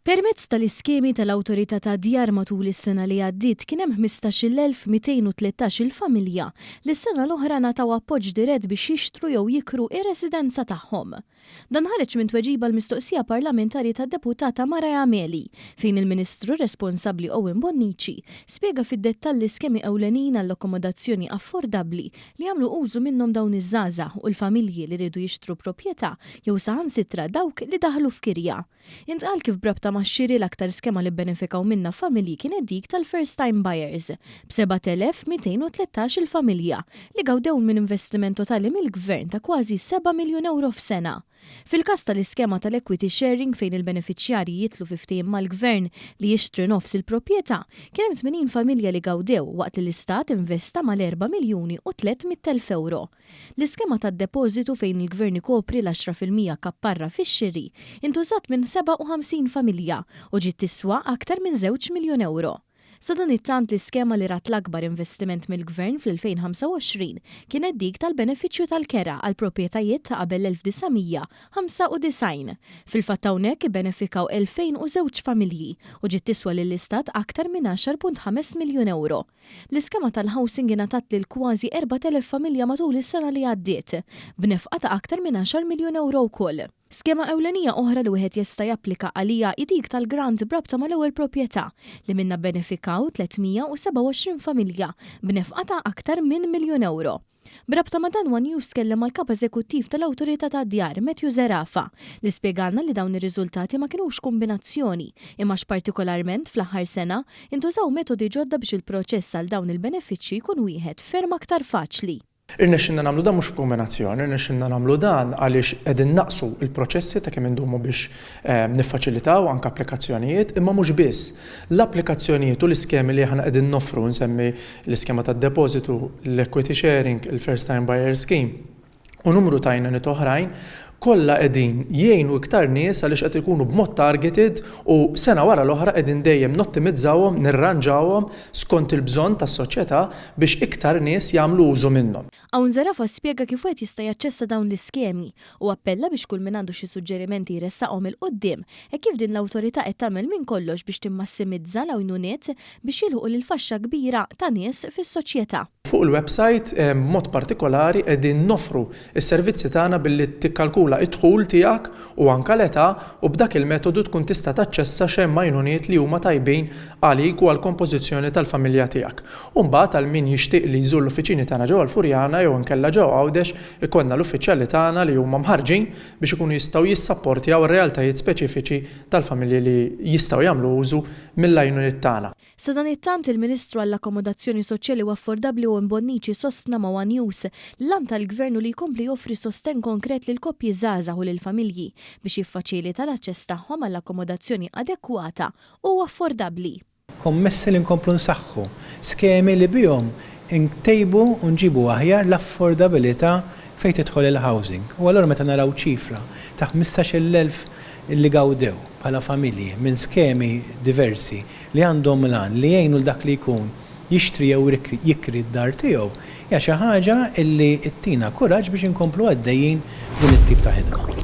Permezz tal-iskemi tal-Awtorità tad-Djar matul is-sena li għaddiet kien hemm 15,213-il familja li s-sena l-oħra ngħataw appoġġ dirett biex jixtru jew jikru ir-residenza tagħhom. Dan ħareġ minn tweġiba għal mistoqsija parlamentari tad-Deputata Mariah Meli, fejn il-Ministru responsabbli Owen Bonnici spjega fid-dettall l-iskemi ewlenin għall-akkomodazzjoni affordabbli li jagħmlu użu minnhom dawn iż-żgħażagħ u l-familji li riedu jixtru proprjetà jew saħansitra dawk li daħlu f'kirja. Intqal kif b'rabta max-xiri l-aktar skema li bbenefikaw minnha familji kienet dik tal-first time buyers, b'7,213 il familja li gawdew minn investiment totali mill-Gvern ta' kważi 7 miljun ewro f'sena. Fil-każ tal-iskema tal-equity sharing fejn il-benefiċjarji jidħlu fi ftehim mal-Gvern li jixtri nofs il-proprjetà, kien hemm 80 familja li gawdew waqt li l-Istat investa mal-4 miljuni u 300,000 ewro. L-iskema tad-depożitu fejn il-Gvern ikopri l-10% kapparra fix-xiri intużat minn 57 familja u ġiet tiswa aktar minn 2 miljun ewro. Sadanittant l-iskema li rat l-akbar investiment mill-Gvern fl-2025 kienet dik tal-benefiċċju tal-kera għal proprjetajiet ta' qabel l-1995. Fil-fatt hawnhekk ibbenefikaw 2002 familji u ġiet tiswa lill-Istat aktar minn 10.5 miljun ewro. L-iskema tal-housing ingħatat lil kważi 4,000 familja matul is-sena li għaddiet, b'nefqa ta' aktar minn 10 miljun ewro wkoll. Skema ewlenija oħra li wieħed jista' japplika għalija hi dik tal-grant b'rabta mal-ewwel proprjetà li minnha bbenefikaw 327 familja b'nefqa ta' aktar minn miljun ewro. B'rabta ma' dan One News tkellem mal-Kap Eżekuttiv tal-Awtorità tad-Djar, Matthew Zerafa, li spjegalna li dawn ir-riżultati ma kinux kumbinazzjoni imma partikolarment fl-aħħar sena intużaw metodi ġodda biex il-proċess għal dawn il-benefiċċji jkun wieħed ferm aktar faċli. Irnexxilna nagħmlu dan mhux b'kombinazzjoni, irnexxilna nagħmlu dan għaliex qegħdin naqsu il-proċessi ta' kemm indumu biex niffaċilitaw anke applikazzjonijiet, imma mhux biss. L-applikazzjonijiet u l-iskemi li aħna qegħdin noffru, nsemmi l-iskema tad-depożitu, l-equity sharing, il-first time buyer scheme u numru ta' għajnuniet oħrajn, kollha qegħdin jgħinu iktar nies għaliex qed ikunu b'mod targeted u sena wara l-oħra qegħdin dejjem nottimizzawhom, nirranġawhom skont il-bżonn tas-soċjetà biex iktar nies jagħmlu użu minnhom. Hawn Zerafa spjega kif wieħed jista' jaċċessa dawn l-iskemi u appella biex kull min għandu xi suġġerimenti jressaqhom 'il quddiem hekk kif din l-awtorità qed tagħmel minn kollox biex timmassimizza l-għajnuniet biex jilħqu lil faxxa kbira ta' nies fis-soċjetà. Fuq il-website b'mod partikolari qegħdin noffru s-servizzi tagħna billi tikkalkula d-dħul tiegħek u anke l-età u b'dak il-metodu tkun tista' taċċessa x'hemm għajnuniet li huma tajbin għalik u għall-kompożizzjoni tal-familja tiegħek. U mbagħad għal min jixtieq li jżur l-uffiċini tagħna ġewwa l-Furjana jew inkella ġewwa Għawdex ikollna l-uffiċjali tagħna li huma mħarrġin biex ikunu jistgħu jissapportjaw ir-realtajiet speċifiċi tal-familji li jistgħu jagħmlu użu mill-għajnuniet tagħna. Sadanittant il-Ministru għall-Akkomodazzjoni Soċjali u Affordabbli Owen Bonnici sostna ma' One News li l-għan tal-Gvern hu li jkompli joffri sostenn konkret lil koppji żgħażagħ u lill-familji biex jiffaċilita l-aċċess tagħhom għall-akkomodazzjoni adekwata u affordabbli. Kommessi li nkomplu nsaħħu skemi li bihom intejbu u nġibu aħjar l-affordabilità fejn tidħol il-housing. U allura meta naraw ċifra ta' 15,000 li gawdew bħala familji minn skemi diversi li għandhom l-għan li jgħinu 'l dak li jkun jixtri jew jikri d-dar tiegħu, hija xi ħaġa li ttina kuraġġ biex inkomplu għaddejjin b'din it-tip ta' ħidma.